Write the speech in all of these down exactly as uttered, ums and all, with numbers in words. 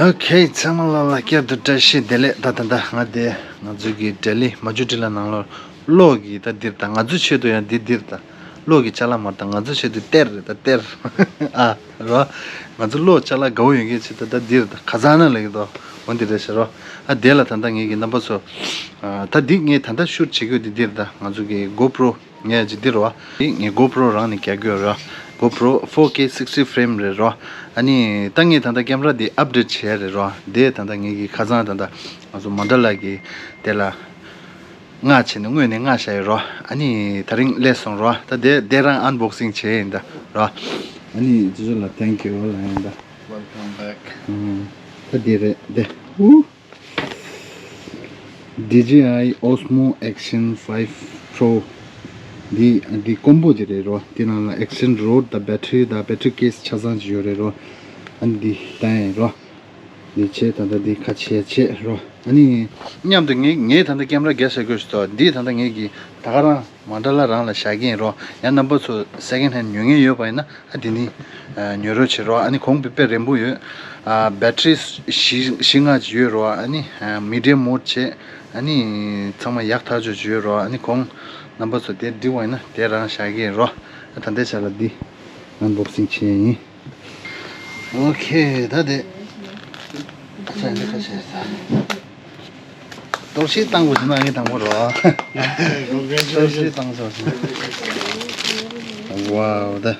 ཨོ་ཁེ། ཚང་མ་ལ་ལ་བསྐྱར་དུ་བཀྲ་ཤིས་བདེ་ལེགས། ད་ད་ད་ང་དེ་ང་ཚོའི་གི་ལྡི་ལི་མ་ཇུ་ཊི་ལ་ནང་ལོགས་གློག་གི་ད་འདིར་ད་ང་ཚོའི་ཆེད་དུ་ཡང་འདི་འདིར་ད་གློག་གི་ཅ་ལག་མ་ད་ང་ཚོའི་ཆེད་དུ་གཏེར་རེད་ད་གཏེར། ཨ་རོ། ང་ཚོ་གློག་ཅ་ལག་དགའ་བོ་ཡོད་མཁན་ཆེད་དུ་ད་འདིར་ད་ཁ་སང་ན་ལེགས་དོ་འོ་འདི་རེད་ཤག་རོ། ཨ་དེ་ལ་ད་ད་ངེད་ཀྱི་རྣམ་པ་ཚོ། ཨ་ད་འདི་ངས་ད་ད་ཤུཊ་བྱེད་རྒྱུ་འདི་འདིར་ད་ང་ཚོ་གི་གོ་པྲོ། ངས་ཅི་འདི་རོ། ངས་གོ་པྲོ་རང་ནས་རྒྱག་གི་ཡོད་ར། གོ་པྲོ་ཕོར་ཀེ་སིག་སི་ཕྲེམ་རེད་རོ། ཨ་ནི་ད་ངས་ད་ལྟ་ཀེམ་ར་འདི་ཨབ་ཌེཊ་བྱས་རེད་རོ། དེ་ད་ལྟ་ངས་ཀྱི་ཁ་སང་ད་ལྟ་ང་ཚོ་མན་ཌ་ལ་གི་དེ་ལ་མངགས་བྱས་ནས་སྔོན་ནས་མངགས་བཞག་ཡོད་རོ། ཨ་ནི་ད་རིང་སླེབས་སོང་རོ། ད་དེ་དེ་རང་ཨན་བོག་སིང་བྱས་ཡིན་ད་རོ། ཨ་ནི་ཅི་ཅི་ལ་thank you ལ་ཡིན་ད། Welcome back. ད་དེ་རེད་དེ། ཨུ། ཌི་ཇེ་ཨའི་ཨོ་སི་མོ་ཨེག་ཤན་ཕའིབ་པྲོ། འདི་འདི་ཀོམ་པོ་ཅིག་རེད་རོ། དེ་ནང་ལ་ཨེག་ཤན་རོཌ་དང་བེ་ཊི་རི་དང་བེ་ཊི་རི་ཀེ་སི་ཆ་ཚང་ཅིག་ཡོད་རེད་རོ། ཨ་ནི་འདི་ལྟ་ཡིན་རོ། འདི་བྱས་ད་ལྟ་འདི་ཁ་ཕྱེ་བྱས་རོ། ཨ་ནི་མཉམ་དུ་ངས་ངས་ད་ལྟ་ཀེམ་ར་རྒྱག་བྱ་དགོས་ཤིག་ཏོ། འདི་ད་ལྟ་ངས་ཀྱི་ད་ག་རང་མན་ཌ་ལ་རང་ལ་བཞག་གི་ཡིན་རོ། ཡང་རྣམ་པ་ཚོ་སེ་ཀེན་ཧེན་ཉོ་མཁན་ཡོད་པ་ཡིན་ན། ཨ་དེ་ནི་ཉོ་རོགས་བྱེད་རོགས། ཨ་ནི་གོང་དཔེ་རན་པོ་ཡོད། ཨ་བེ་ཊི་རི་བཞི་བཞི་ལྔ་ཅིག་ཡོད་རོགས། ཨ་ནི་མི་ཌི་ཡམ་མོཌ་བྱས། ཨ་ནི་ཚང་མ་ཡག་ཐག་ཆོད་ཅིག་ཡོད་རོགས། ཨ་ནི་གོང་རྣམ་པ་ཚོ་དེ་འགྲིག་པ་ཡིན་ན་དེ་རང་བཞག་གི་ཡིན་རོགས། ཨ་ད་ལྟའི་ཆ་ལ་འདི་ཨན་བོག་སིང་བྱས་ཡིན། ཨོ་ཁེ། ད་དེ་ཁ་ཤས་འདི་ཁ་ཤས་ད། གཏོར་བཤིག་བཏང་དགོས་ཟེར་ན་ངས་བཏང་དགོས་རེད་བ། གཏོར་བཤིག་བཏང་ཆོག་ཟེར། ཝའོ་ད། ད་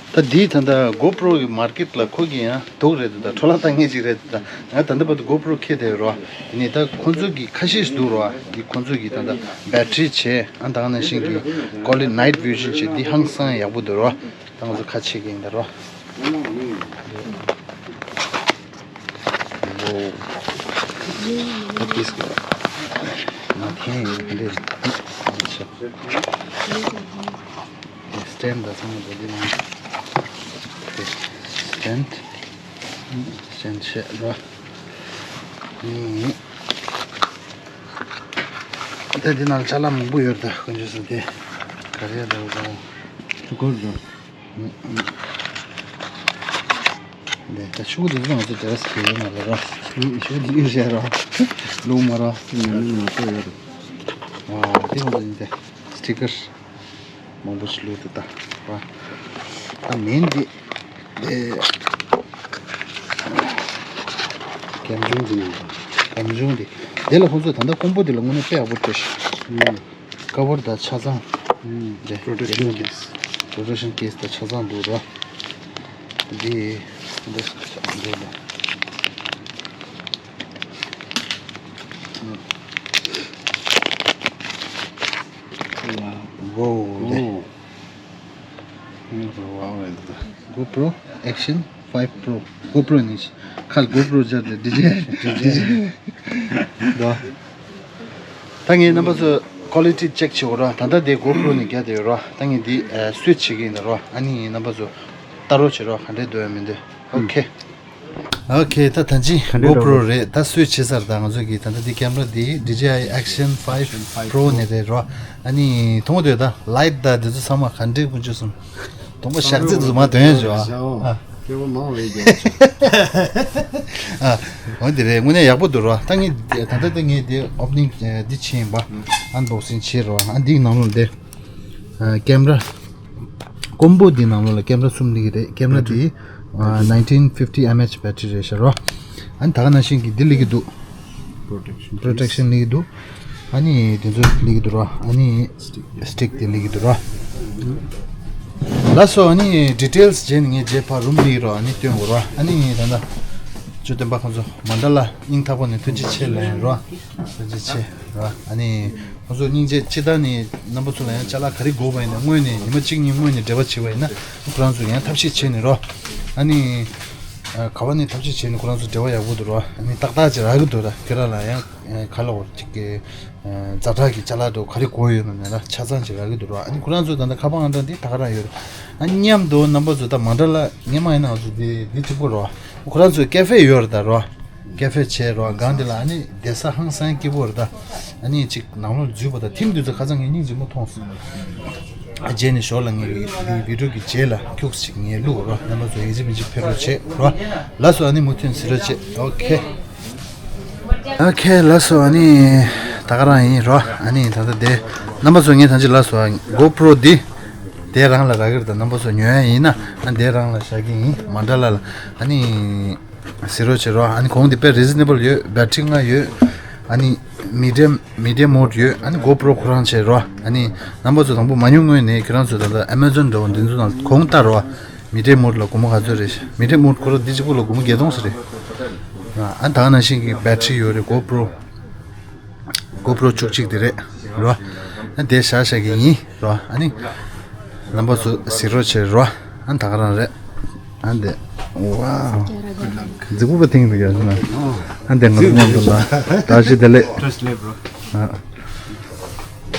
ད་འདིའི་ད་ལྟ་གོ་པྲོ་གི་མར་ཀེཊ་ལ་ཁོ་གི་ཡང་དུག་རེད་ད། འཕྲོ་བརླག་བཏང་མཁན་ཅིག་རེད་ད། ང་ད་ལྟ་བར་དུ་གོ་པྲོ་འཁྱེར་བསྡད་ཡོད་རེད་བ། དེ་ནས་ད་ཁོ་ཚོ་གི་ཁ་ཤས་ཤིག་འདུག་རེད་བ། འདི་ཁོ་ཚོ་གི་ད་ལྟ་བེ་ཊི་རི་བྱས། ཨ་ད་ག་ནང་བཞིན་གྱི་ཀོ་ལི་ནའིཊ་ཝི་ཤན་བྱས། འདི་ཧང་སང་ཡག་པོ་འདུག་རེད་བ། ད་ང་ཚོ་ཁ་ཕྱེ་གི་ཡིན་ད་རོ། ཨོ། ད་ཏིས་ཀ་ང་འཐེན་ཡོད་འདི། ཨ་ཤ། སི་ཊེན་ཌི་ད་ཚང་མ་འདི་ནང་། སི་ཊེན་ཌི། སི་ཊེན་ཌི་བྱས་རོ། ནི། ད་འདི་ནང་ཅ་ལག་མང་པོ་ཡོད་ད། དཀོན་མཆོག་གསུམ་དེ་ག་རེ་ཡོད་ད། ཐུགས་ཁུར་འདུག་འདི་ད་ཤོག་བུ་འདི་ང་ཚོ་དེ་ར་སི་ཡོད་མ་རེད་ར། ཤོག་བུ་འདི་ཡོད་བཤད་ར། ལུང་མ་ར། ང་ནི་ང་ཚོ་ཡོད་རེད། ཨ་འདི་ང་ཚོ་འདི་སི་ཊི་ཀར་མང་པོ་ཞིག་བླུགས་འདུག་ད་ར། ད་མིན་འདི་འདི་རྒྱབ་ལྗོངས་འདི་ནང་རྒྱབ་ལྗོངས་འདི། འདི་ལ་ཁོང་ཚོས་ད་ལྟ་ཀོང་པོ་འདི་ལ་དངོས་གནས་དཔེ་ཡག་པོ་སྤྲད་ཤག་ཀ་བར་དང་ཆ་ཚང་། ཨུམ། རེད། Protection case། Protection case་དང་ཆ་ཚང་འདུག་ར། འདི་འདི་འདི་ལ། ཝའོ། འདི། ཨོ། ཝའོ་རེད་འདི། གོ་པྲོ་ཨེག་ཤན་ཕའིབ་པྲོ། གོ་པྲོ་ནི་ཁ་གོ་པྲོ་སྦྱར་ཏེ་ཌི་ཇེ། ཌི་ཇེ། འདུག་ད་ངས་རྣམ་པ་ཚོ་ཀོ་ལི་ཊི་ཅེག་བྱེད་དགོས་ར། ད་ལྟ་དེ་གོ་པྲོ་ནས་རྒྱག་བསྡད་ཡོད་ར། ད་ངས་འདི་ཨ་སུའིཆ་བྱེད་ཀྱི་ཡིན་ད་ར། ཨ་ནི་རྣམ་པ་ཚོ་ལྟ་རོགས་བྱེད་ར། ག་འདྲས་འདུག་ཡང་མི་འདུག་ཨོ་ཁེ། ཨོ་ཁེ། ད་ད་ཅི་གོ་པྲོ་རེད། ད་སུའིཆ་བྱེད་ཚར། ད་ང་ཚོ་གི་ད་ལྟ་འདི་ཀེམ་ར་འདི་ཌི་ཇེ་ཨའི་ཨེག་ཤན་ཕའིབ་པྲོ་ནས་རེད་ར། ཨ་ནི་མཐོང་གི་འདུག་ད་ལའིཊ་ད་འདི་ཚོ་ཚང་མ་ག་འདྲས་དཀོན་མཆོག་གསུམ། དུང་པ་ཞག་རྩི་དུ་མ་དོན་བྱོས་ཨ། ཨ། སྐྱེ་བོ་མང་བའི་རྒྱལ་ཨ། འོ་དེ་རེད། དངོས་གནས་ཡག་པོ་འདུག་ར། ད་ངས་ད་ལྟ་ད་ངས་དེ་ཨོ་པ་ནིང་འདི་བྱས་ཡིན་པ། ཨན་བོག་སིང་བྱས་ར། ཨ་འདིའི་ནང་ལོགས་དེ་ཀེམ་ར་ཀོམ་པོ་འདིའི་ནང་ལོགས་ལ་ཀེམ་ར་གསུམ་སླེབས་ཀྱི་རེད། ཀེམ་ར་དེ་nineteen fifty mAh battery་རེད་ཤག་ར། ཨ་ནི་ད་ག་ནང་བཞིན་གྱི་འདི་སླེབས་ཀྱི་འདུག Protection protection་སླེབས་ཀྱི་འདུག་ཨ་ནི་དེ་ཚོ་སླེབས་ཀྱི་འདུག་ར། ཨ་ནི་སི་ཊིག་དེ་སླེབས་ཀྱི་འདུག་ར། ལགས་སོ། ཨ་ནི་ཌི་ཊེལ་སི་རྗེས་ནས་ངས་རྗེས་ཕར་རུམ་སླེབས་ཀྱི་ར། ཨ་ནི་སྟོན་དགོས་ར། ཨ་ནི་ད་ལྟ་ཇོ་བསྟན་པ་ཁོང་ཚོ་མན་ཌ་ལ་སྙིང་ཐག་པ་ནས་ཐུགས་རྗེ་ཆེ་ལབ་ཡིན་ར། ཐུགས་རྗེ་ཆེ་ར། ཨ་ནི་ཁོང་ཚོ་སྙིང་རྗེ་ཅི་ལྟར་ནས་རྣམ་པ་ཚོ་ལ་ཡང་ཅ་ལག་ག་རེ་དགོས་པ་ཡིན་ན་སྔོན་ནས་ཉི་མ་གཅིག་གཉིས་སྔོན་ནས་འབྲེལ་བ་བྱས་པ་ཡིན་ན་ཁོ་རང་ཚོ་ཡང་ཐབས་ཤེས་བྱས་ནས་ར། ཨ་ནི་ག་བ་ནས་ཐབས་ཤེས་བྱས་ནས་ཁོ་རང་ཚོ་འབྲེལ་བ་ཡག་པོ་འདུག་ར། ཨ་ནི་ཏག་ཏག་ཅིག་རག་གི་འདུག་ར། ཁྱེད་རང་ལ་ཡང་ག་ལ་བར་ཅིག་གི་ཛ་དྲག་གི་ཅ་ལག་འདྲ་བོ་ག་རེ་དགོས་ཡོད་ན་མེད་ན་ཆ་ཚང་ཅིག་རག་གི་འདུག་ར། ཨ་ནི་ཁོ་རང་ཚོ་ད་ལྟ་ཁ་པར་ཨང་གྲངས་འདི་ད་ག་རང་ཡོད་རེད། ཨ་ནི་མཉམ་དུ་རྣམ་པ་ཚོ་ད་མན་ཌ་ལ་སྔོན་མ་ཡིན་ན་ང་ཚོ་འདི་འདི་གཅིག་པོ་རེད་བ། ཁོ་རང་ཚོའི་ཀེ་ཧྥེ་ཡོད་རེད་ད་རེད་བ། ཀེ་ཧྥེ་བྱས་རོགས། སྒང་འདི་ལ་ཨ་ནི་བསྡད་ས་ཧང་སང་སྐྱིད་པོ་རེད་ད། ཨ་ནི་ཅིག་ནང་ལོགས་འཛུལ་བ་དང་ཐིམ་དུས་ཚོད་ཁ་སང་ངས་སྙིང་རྗེ་མོ་མཐོང་སོང་། ཨ་རྗེས་ནས་ཞོར་ལ་ངས་འདི་བི་ཌིའོ་གི་རྗེས་ལ་ཁྱུག་ཅིག་ངས་བླུག་རོགས། རྣམ་པ་ཚོ་ཡིན་གཅིག་མིན་གཅིག་ཕེབས་རོགས་བྱེད་རོགས། ལགས་སོ། ཨ་ནི་མུ་མཐུད་གཟིགས་རོགས་བྱེད། ཨོ་ཁེ། ཨོ་ཁེ། ལགས་སོ། ཨ་ནི་ད་ག་རང་ཡིན་རོགས། ཨ་ནི་ད་ལྟ་དེ་རྣམ་པ་ཚོ་ངས་ཐམས་ཅད་ལ་སོ་གོ་པྲོ་འདི་དེ་རང་ལ་རག་གི་རེད་ད། རྣམ་པ་ཚོ་ཉོ་ཡ་ཡིན་ན་ཨ་དེ་རང་ལ་བཞག་གི་ཡིན། མ་འདྲ་ལ་ལ་ཨ་ནི་གཟིགས་རོགས་བྱེད་རོགས། ཨ་ནི་གོང་དེ་དཔེ་རི་ཛི་ནེ་བལ་ཡོད། བེ་ཊི་རི་ལྔ་ཡོད། ཨ་ནི་མི་ཌི་ཡམ་མི་ཌི་ཡམ་མོཌ་ཡོད། ཨ་ནི་གོ་པྲོ་ཁོ་རང་བྱེད་རོགས། ཨ་ནི་རྣམ་པ་ཚོ་དང་པོ་མ་ཉོ་སྔོན་ནས་ཁྱེད་རང་ཚོ་ད་ལྟ་ཨ་མ་ཛོན་འདྲ་བོ་འདི་ཚོ་ནང་གོང་ལྟ་རོགས། མི་ཌི་ཡམ་མོཌ་ལ་སྒོར་མོ་ག་ཚོད་རེད། མི་ཌི་ཡམ་མོཌ་ཁོ་རང་འདི་གཅིག་པོ་ལ་སྒོར་མོ་བརྒྱད་སྟོང་ཙམ་རེད། ཨ་ད་ག་ནང་བཞིན་གྱི་བེ་ཊི་རི་ཡོད་རེད། གོ་པྲོ་གོ་པྲོ་བཅུ་གཅིག་དེ་རེད། རོ། ཨ་དེ་བཞག་བཞག་གི་ཡིན་རོ། ཨ་ནི་རྣམ་པ་ཚོ་གཟིགས་རོགས་བྱེད་རོ། ཨ་ད་ག་རང་རེད། ཨ་འདི། ཝའོ། རྫིག་པོ་པ་ཐེངས་རེ་ཡོད་ན། ཨ་འདི་ང་ཚོ་མཉམ་དུ་ལ་ད་ཅི་དེ་ལས།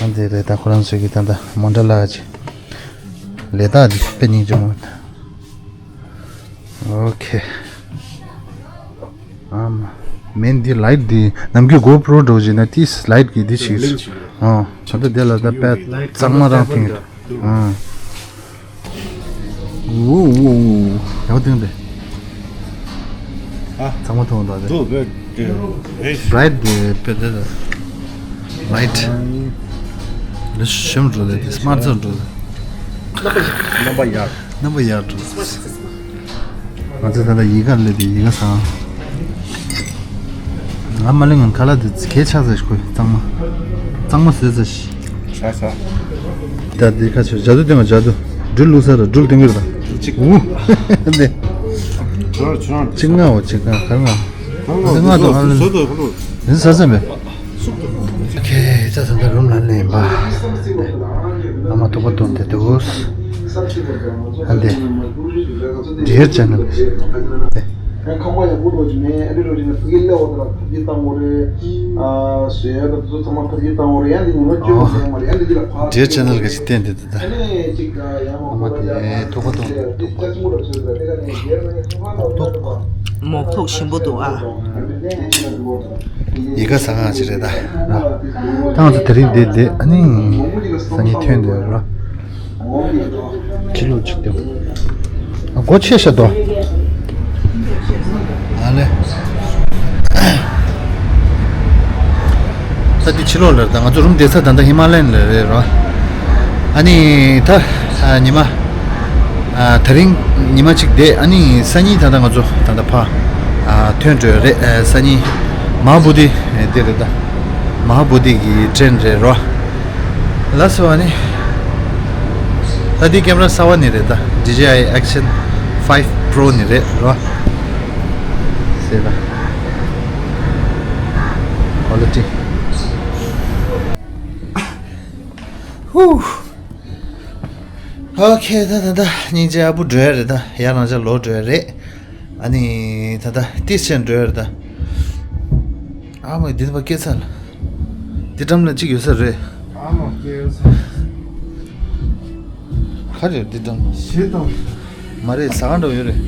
ཨ་འདི་རེད། ད་ཁོ་རང་ཚོས་ཀྱི་ད་ད་མོན་ཏྲ་ལ་ཅི་ལས་ད་འདི་དཔེ་སྙིང་རྗེ་མོ། ཨོ་ཁེ། ཨ་མ། མེན་འདི་ལའིཊ་འདི་ནམ་རྒྱུན་གོ་པྲོ་འགྲོ་བཞིན་ན་ཏིས་ལའིཊ་གི་འདི་ཞིག་ལེན་ཞིག་ཨ་ད་ལྟ་དེ་ལ་ད་དཔེ་གཙང་མ་རང་ཐེངས་ཨ། ཝུ་ཝུ་ཝུ། ཡག་པོ་བཏིང་དེ། ཨ། ཚང་མ་མཐོང་དང་དེ། དུ་བེ་དེ་རེད། བྷ་རའིཊ་དེ་དཔེ་དེ་དེ། ལའིཊ། ལ་ཤམ་འགྲོ་དེ་དེ་སྨར་རྫོང་འགྲོ་དེ། རྣམ་པ་ཡག་རྣམ་པ་ཡག་འགྲོ། ང་ཚོ་ད་ལྟ་ཡལ་ག་སླེབས་དེ་ཡལ་ག་ཟ། ང་མ་ལེ་ང་ཁ་ལག་དེ་གས་ཆགས་ཟེར་ཁོས་གཙང་མ། གཙང་མ་བཟོས་ཟེར། ཤ་ཤ། ད་འདི་ཁ་ཆོ་ཇ་དུ་སྟོན་པ་ཇ་དུ། སྦྲུལ་བླུགས་ས་ར་སྦྲུལ་སྟོན་གི་ར། གཅིག་ཝུ། འདི། ཁྱོད་ཁྱོད་གཅིག་ང་འོ་གཅིག་ང་གར་ང་། ང་ང་དང་ང་ལ། བཟོས་དོ་ཁོ་ལོ། འདི་ཟ་ཟ་མེད། ཁེ་ད་ད་ད་རུམ་ལ་ལེན་པ། ཨ་མ་ཐུག་པ་སྟོན་དེ་འདུག་ཨ་འདི། ཌི་ཡར་ཅེ་ནལ། ཁང་པ་ཡག་པོ་འགྲོ་གི་མེད། ཨ་འདི་འགྲོ་གི་མེད། ཕ་གི་སླེབས་འོ་ད་ལ་ཕ་གི་བཏང་འོ་རེད། ཨ་ཟོས་ཡ་ད་དུ་ཚང་མ་ཕ་གི་བཏང་འོ་རེད། ཡང་འདི་ངོ་མ་བཅོས་མ་ཟ་ཡ་མ་རེད། ཡང་འདི་འདི་ལ་ཕ། ཌི་ཡར་ཅེ་ནལ་གི་ཅིག་བསྟན་དེ་དེ་ད། ཨ་ནི་ཅིག་ཡང་མ་ཨ་མ་དེ་ཐུག་པ་ཐུག་ཐུག་པ། མོག་ཐུག་ཞིམ་པོ་འདུག་ཨ། ཡལ་ག་ཟ་ག་ཅི་རེད་ད། ད་ང་ཚོ་དེ་རིང་བསྡད་བསྡད། ཨ་ནི་སང་ཉིན་ཐོན་འདོད་ར། ཕྱི་ལོགས་ཅིག་སྡོད། ཨ་སྒོ་ཕྱེ་ཤ་དོ། ཨ་ལེ། ད་འདི་ཕྱི་ལོགས་ལ་ད་ང་ཚོ་རུམ་བསྡད་ས་ད་ལྟ་ཧི་མ་ལ་ཡན་ལ་རེད་ར། ཨ་ནི་ད་ཨ་ཉི་མ་ཨ་དེ་རིང་ཉི་མ་གཅིག་བསྡད། ཨ་ནི་སང་ཉིན་ད་ལྟ་ང་ཚོ་ད་ལྟ་ཕ་ཨ་ཐོན་འགྲོ་རེད། ཨ་སང་ཉིན་མ་ཧ་བོ་དྷི་དེ་རེད་ད། མ་ཧ་བོ་དྷི་གི་ཊེན་རེད་རོ། ལགས་སོ། ཨ་ནི་ད་འདི་ཀེམ་ར་གསར་པ་ནི་རེད་ད། ཌི་ཇེ་ཨའི་ཨེག་ཤན་ཕའིབ་པྲོ་ནི་རེད་རོ། ཟེར་ད། ཀོ་ལི་ཊི། ཧུ། ཨོ་ཁེ། ད་ད་ད་སྙིང་རྗེ་ཨ་བུ་འགྲོ་ཡ་རེད་ད། ཡར་རང་ཅག་ལོག་འགྲོ་ཡ་རེད། ཨ་ནི་ད་ལྟ་ཏིས་ཆེན་འགྲོ་ཡ་རེད་ད། ཨ་མ་འདི་ཕར་སྐྱེལ་ཚར་ལ། འདི་འགྲམ་ལ་གཅིག་ཡོད་ས་རེད། ཨ་མ་སྐྱེལ་ས། ག་རེ་འདི་འགྲམ། ཞེ་དང་། མ་རེད། ཟ་ཁང་འདྲ་ཡོད་རེད།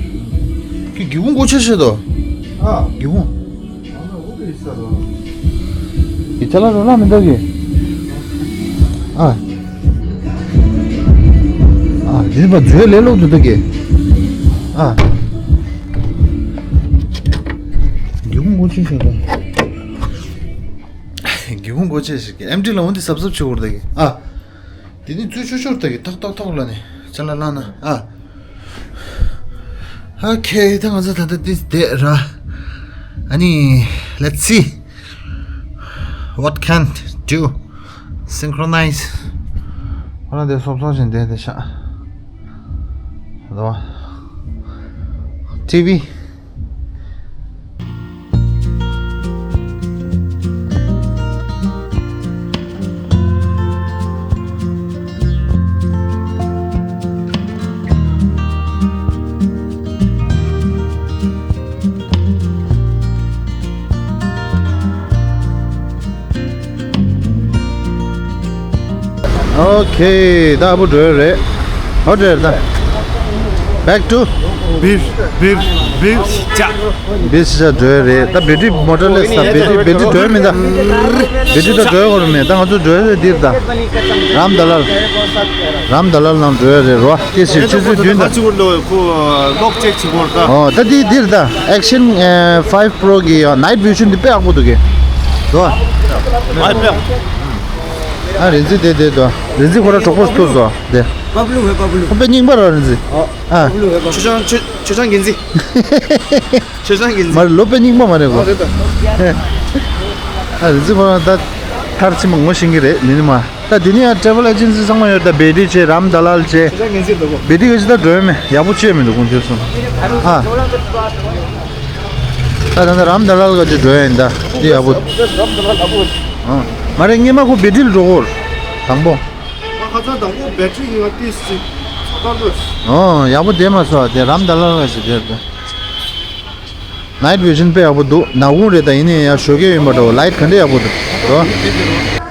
ཁྱོད་སྒེའུ་ཁུང་སྒོ་ཕྱེ་ཤེས་དོ། ཨ། སྒེའུ་ཁུང་། ཨ་མ་འུ་གི་ས་རོ། ཡི་ཆ་ལ་རོ་ལ་མི་འདུག་གི། ཨ། ཨ་འདི་པ་མཛོད་ལས་ལོག་ཏུ་འདུག་གི། ཨ། སྒེའུ་ཁུང་སྒོ་ཕྱེ་ཤེས་དོ། སྒེའུ་ཁུང་སྒོ་ཕྱེ་ཤེས་གི། ཨེམ་ཊི་ལ་འོ་འདི་གཟབ་གཟབ་བྱེད་དགོས་རེད་གི། ཨ། དེ་ནི་ཚུར་ཤོར་ཤོར་ད་གི་ཐག་ཐག་ཐག་ལ་ནི་ཅ་ལག་བླངས་ན་ཨ། ཨོ་ཁེ། ད་ང་ཚོ་ད་ལྟ་འདི་བསྡད་ར། ཨ་ནི་let's see what can do synchronize. ཁོ་རང་དེ་སོབ་སོབ་བཞིན་བསྡད་དེ་ཤག་ར། ཊི་ཝི། ཨོ་ཁེ། ད་ཨ་བུ་འགྲོ་ཡ་རེད། ཨོ་འགྲོ་ཡ་རེད་ད། Back to བིར་བིར་བིར་ཤི་ཅག་བིར་ཤི་ཅག་འགྲོ་ཡ་རེད། ད་བེ་ཏྲི་མོ་ཊ་ལེ་སི་ད་བེ་ཏྲི་བེ་ཏྲི་འགྲོ་ཡ་མིན་ད། བེ་ཏྲི་ད་འགྲོ་ཡ་གོ་ར་མེད། ད་ང་ཚོ་འགྲོ་ཡ་རེད་འདིར་ད། རམ་ད་ལལ། རམ་ད་ལལ་ནང་འགྲོ་ཡ་རེད་རོ། དེ་ཞིག་ཆུ་ཚོད་བདུན་ད། ཨོ་ད་འདི་འདིར་ད་ཨེག་ཤན་ཕའིབ་པོ་རོ་གི་ནའིཊ་ཝི་ཤན་འདི་དཔེ་ཡག་པོ་འདུག་གི། རོ། ཨ་རིན་ཙི་དེ་དེ་དོ། རིན་ཙི་ཁོ་ར་གྲོགས་པོ་ཐུག་སོ་དེ། པ་བླུ་བས་པ་བླུ། ཁོ་དཔེ་རྙིང་པ་ར་རིན་ཙི། ཨ། པ་བླུ་བས་པ་བླུ། ཆོས་ཆང་ཆོས་ཆོས་ཆང་གིན་ཙི། ཆོས་ཆང་གིན་ཙི། མ་རེད་ལོ་དཔེ་རྙིང་པ་མ་རེད་གོ། ཨ་རིན་ཙི་ཁོ་ར་ད་ཐར་ཕྱིན་པ་ངོ་ཤེས་ཀྱི་རེད་ནི་ནི་མ། ད་དེ་ནས་ཡང་ཊེ་བལ་ཨེ་ཇེན་སི་ཚང་མ་ཡོད། ད་བེ་ཏི་བྱས་རམ་ད་ལལ་བྱས། བེ་ཏི་ག་ཅི་ད་འགྲོ་ཡ་མེད། ཡག་པོ་བྱས་མི་འདུག་ཁོང་ཚོས་གསུངས། ཨ། ད་ད་ད་རམ་ད་ལལ་ག་ཅི་འགྲོ་ཡ་ཡིན་ད། དེ་ཡག་པོ། ཨ། མ་རེད་སྔས་མ་ཁོ་བེ་ཏི་ལ་འགྲོ་གོ། དང་པོ། ང་ཁ་སང་དང་པོ་བེ་ཏི་རི་ཡིན་ང་ཏིས་ཅིག་ཚོད་ལྟ་ལོས། ཨོ་ཡག་པོ་བསྡད་མ་སོང་དེ་རམ་ད་ལལ་ག་ཅི་དེ་ད། ནའིཊ་ཝི་ཤན་དཔེ་ཡག་པོ་འདུག་ནག་ཁུང་རེད་ད། ཡིན་ནའི་ཡང་ཞོགས་ཀས་ཡིན་པ་འདྲ་བོ་ལའིཊ་ག་འདྲ་ཡག་པོ་འདུག་རོ།